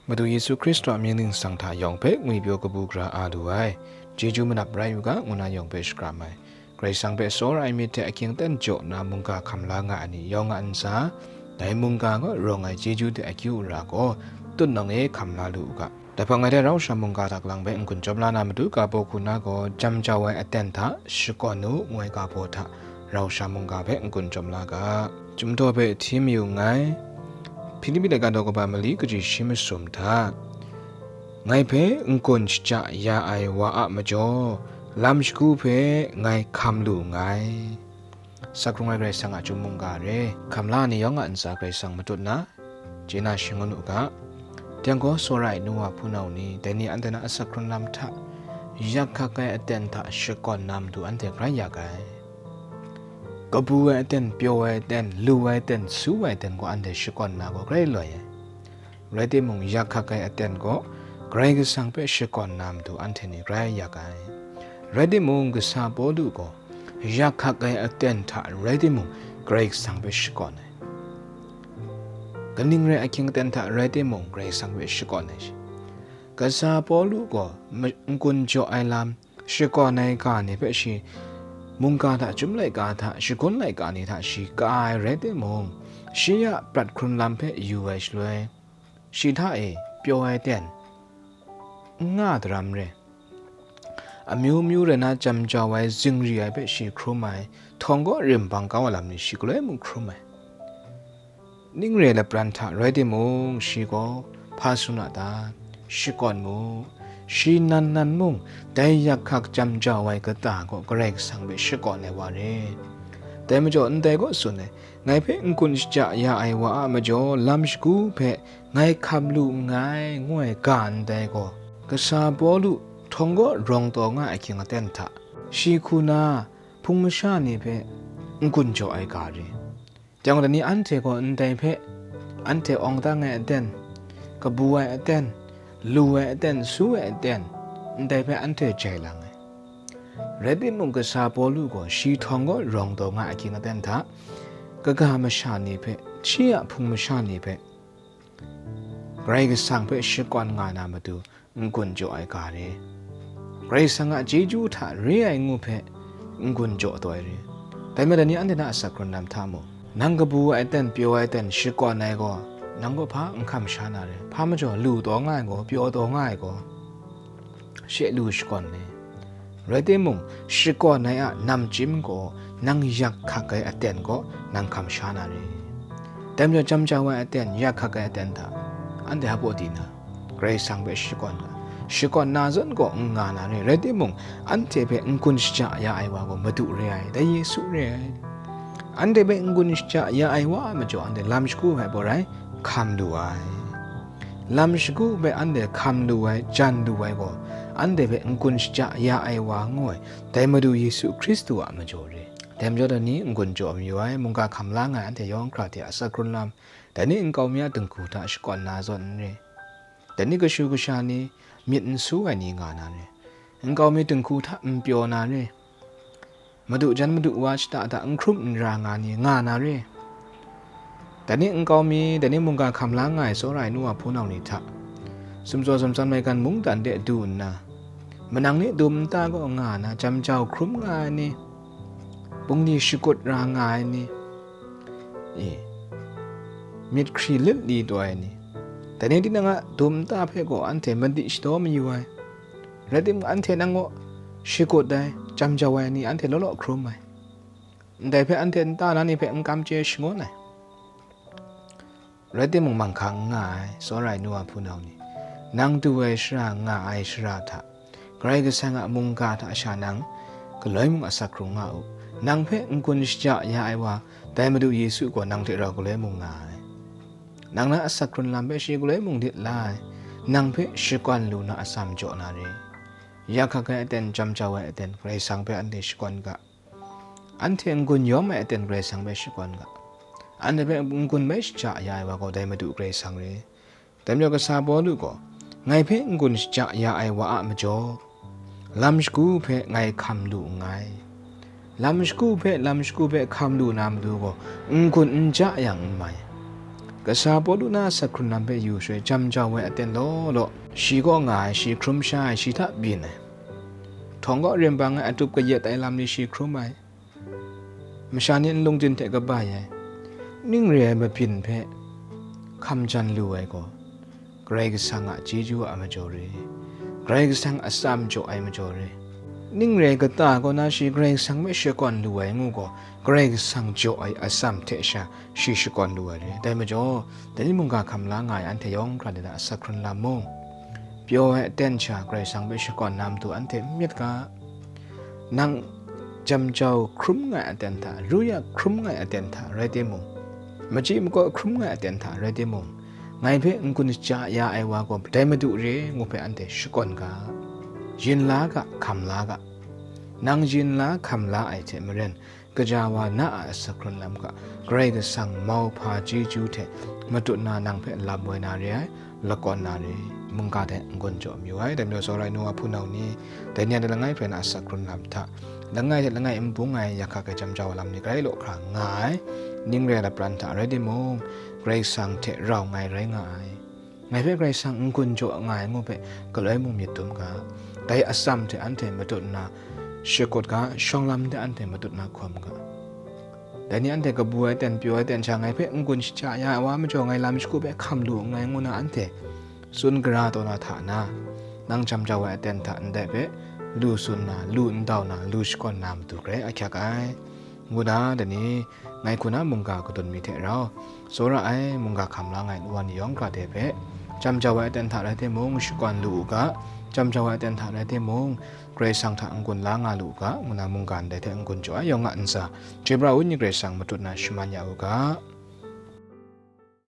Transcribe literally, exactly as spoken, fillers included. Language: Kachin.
Madu Yesu Hkristu a mying ningsang hta yawng hpe ngwipyaw kabu gara a lu ai, chyeju manap rai u ga, ngu na yawng hpe shakram ai. Karai Kasang hpe tsawra ai myit hte ahkying aten jaw nna mungga hkam la nga ai ni yawng a ntsa, dai mungga kaw rawng ai chyeju hte akyu ara gaw, tutnawng e hkam la lu u ga. Dai hpang ngai hte rau sha mungga hta lang hpe n-gun jawm la na matu, ga baw hku na gaw, jam jau ai aten hta shakawn u, ngu ai ga baw hta rau sha mungga hpe n-gun jawm la ga. Chyum daw hpe hti mayu nngai. Hpilipi laika daw kaba mali kaji shi masum hta, ngai hpe n-gun shaja ya ai wa a majaw, lam shagu hpe ngai hkam lu nngai. Asak hkrung ai Karai Kasang a chyum mungga re, hkam la ni yawng a ntsa Karai Kasang matut na, chye na shangun u ga. Dai gaw, tsawra ai nu wa hpunau ni, dai ni anhte na asak hkrun lam hta, yak hkak ai aten hta shakawn na matu anhte grai yak ai. Kabu ai aten, pyaw ai aten, lu ai aten, su ai aten gaw anhte shakawn na gaw grai loi ai. Rai timung, yak hkak ai aten gaw Karai Kasang hpe shakawn na matu anhte ni grai yak ai. Rai timung, kasa Pawlu gaw yak hkak ai aten hta rai timung, Karai Kasang hpe shakawn ai. Kaning rai ahkying aten hta rai timung, Karai Kasang hpe shakawn ai shi. Kasa Pawlu gaw ma-, n-gun jaw ai lam, shakawn ai ga ni hpe shi mungga hta, chyum laika hta, shagun laika ni hta shi ka ai rai timung, shi a prat hkrun lam hpe yu ai shaloi, shi hta e pyaw ai aten n nga daram re. Amyu myu rai na jam jau ai, zingri ai hpe shi hkrum ai, htawng kaw rim bang kau ai lam ni shi galoi mung hkrum ai. Ning re lapran hta rai timung, shi gaw hpa tsun a ta? Shakawn mu. Shi nan nan mung, dai yak hkak jam jau ai kata gaw Karai Kasang hpe shakawn ai wa re. Dai majaw, ndai gaw tsun ai, ngai hpe n-gun shaja ya ai wa a majaw, lam shagu hpe ngai hkam lu nngai, ngu ai ga ndai gaw, kasa Pawlu htawng kaw rawng taw nga ai ahkying aten hta, shi hku na hpung masha ni hpe n-gun jaw ai ga re. Chyang gaw, dai ni anhte gaw ndai hpe, anhte awng dang ai aten, kabu ai aten, lu ai aten, su ai aten, ndai hpe anhte jai lang ai. Rai timung, kasa Pawlu gaw shi htawng kaw rawng taw nga ai ahkying aten hta, kaga masha ni hpe, shi a hpung masha ni hpe, Karai Kasang hpe shakawn nga na matu, n-gun jaw ai ga re. Karai Kasang a chyeju hta re ai ngu hpe n-gun jaw taw ai re. Dai majaw, dai ni anhte na asak hkrun lam hta mung, nang kabu ai aten, pyaw ai aten shakawn ai gaw, nang gaw hpa n hkam sha na re? Hpa majaw lu taw nga ai gaw, pyaw taw nga ai gaw, she lu shakawn le. Rai timung, shakawn ai a namchyim gaw, nang yak hkak ai aten gaw nang hkam sha na re. Dai majaw, jam jau ai aten, yak hkak ai aten hta, anhte hpa di na, Karai Kasang hpe shakawn nga. Shakawn na zawn gaw n nga na re, rai timung, anhte hpe n-gun shaja ya ai wa gaw Madu re ai, dai Yesu re ai. Anhte hpe n-gun shaja ya ai wa a majaw, anhte lam shagu hpe bawrai hkam lu ai. Lam shagu hpe anhte hkam lu ai, jan lu ai gaw, anhte hpe n-gun shaja ya ai wa ngu ai, dai Madu Yesu Hkristu a majaw re. Dai majaw, dai ni n-gun jaw mayu ai, mungga hkam la nga ai anhte yawng hkra hte asak hkrun lam, dai ni nkau mi a dinghku hta shakawn na zawn n re. Dai ni kashu kasha ni, myit n su ai ni nga na re. Nkau mi dinghku hta n pyaw na re. Madu jan madu wa shata hta n hkrum n ra nga ni nga na re. Dai ni nkau mi, dai ni mungga hkam la nga ai tsawra ai nu wa hpunau ni hta, sumtsaw sumtsan maigan mungdan de du nna, manang ni dum nta kaw nga na, jam jau hkrum nga ai ni, bungli shakut ra nga ai ni, e, myit hkri lit li taw ai ni, dai ni tinang a dum nta hpe gaw anhte madi shadaw mayu ai. Rai timung, anhte nang kaw shakut ai, jam jau ai ni anhte law law hkrum ai. Ndai hpe anhte nta na ni hpe n kam chye shangun ai. Rai timung, manghkang n nga ai, tsawra ai nu wa hpunau ni, nang du ai shara nga ai shara hta, Karai Kasang a mungga hta sha nang galoi mung asak hkrung nga u. Nang hpe n-gun shaja ya ai wa, dai Madu Yesu gaw nang hte rau galoi mung nga ai. Nang na asak hkrun lam hpe shi galoi mung lit la ai. Nang hpe shakawn lu na atsam jaw na re. Yak hkak ai aten, jam jau ai aten, Karai Kasang hpe anhte shakawn ga. Anhte n-gun yawm ai aten Karai Kasang hpe shakawn ga. Anhte hpe n-gun bai shaja ya ai wa gaw dai Madu Karai Kasang re. Dai majaw, kasa Pawlu gaw, ngai hpe n-gun shaja ya ai wa a majaw, lam shagu hpe ngai hkam lu nngai. Lam shagu hpe, lam shagu hpe hkam lu na matu gaw, n-gun n ja yang n mai. Kasa Pawlu na a sak hkrun lam hpe yu shaloi, jam jau ai aten law law, shi kaw nga ai, shi hkrum sha ai, shi hta byin ai, htawng kaw rim bang ai, atup kayat ai lam ni shi hkrum ai, masha ni nlung jin hte kabai ai, ning re ai mabyin hpe hkam jan lu ai gaw, Karai Kasang a chyeju a majaw re, Karai Kasang a atsam jaw ai majaw re. Ning re ai kata kaw na shi Karai Kasang hpe shakawn lu ai ngu gaw, Karai Kasang jaw ai atsam hte sha shi shakawn lu ai re. Dai majaw, dai ni mungga hkam la nga ai anhte yawng hkra de na a sak hkrun lam mung, pyaw ai aten sha Karai Kasang hpe shakawn na matu anhte n myit ga. Nang jam jau hkrum nga ai aten hta, ru ya hkrum nga ai aten hta rai timung, machyi makaw hkrum nga ai aten hta rai timung, ngai hpe n-gun shaja ya ai wa gaw dai Madu re ngu hpe anhte shakawn ga, yin la ga, hkam la ga. Nang yin la hkam la ai hte maren, kaja wa na a sak hkrun lam ga, Karai Kasang mauhpa chyeju hte matut na nang hpe lam woi na re ai, lakawn na re, mungga hte n-gun jaw mayu ai. Dai majaw, tsawra ai nu wa hpunau ni, dai ni a langai hpe na a sak hkrun lam hta, langai hte langai n bung ai, ya hkak ai jam jau lam ni grai law hkra nga ai, ning re ai lapran hta rai timung, Karai Kasang hte rau ngai rai nga ai. Ngai hpe Karai Kasang n-gun jaw nga ai ngu hpe galoi mung myit dum ga. Dai atsam hte anhte matut nna shakut ga, shawng lam hte anhte matut nna hkawm ga. Dai ni anhte kabu ai ten, pyaw ai ten sha ngai hpe n-gun shaja ya ai wa majaw, ngai lam shagu hpe hkam lu nngai ngu na anhte tsun gara taw na hta na, nang jam jau ai aten hta ndai hpe lu tsun na, lu ndau na, lu shakawn na matu grai ahkyak ai, ngu na, dai ni, ngai hku na mungga kadun mi hte rau, tsawra ai mungga hkam la nga ai nu wa ni yawng hkra de hpe, jam jau ai aten hta rai timung, shakawn lu u ga, jam jau ai aten hta rai timung, Karai Kasang hta n-gun la nga lu u ga, ngu na mungga ndai hte n-gun jaw ai yawng a ntsa, chyoi pra ai Wenyi Karai Kasang matut na shaman ya u ga.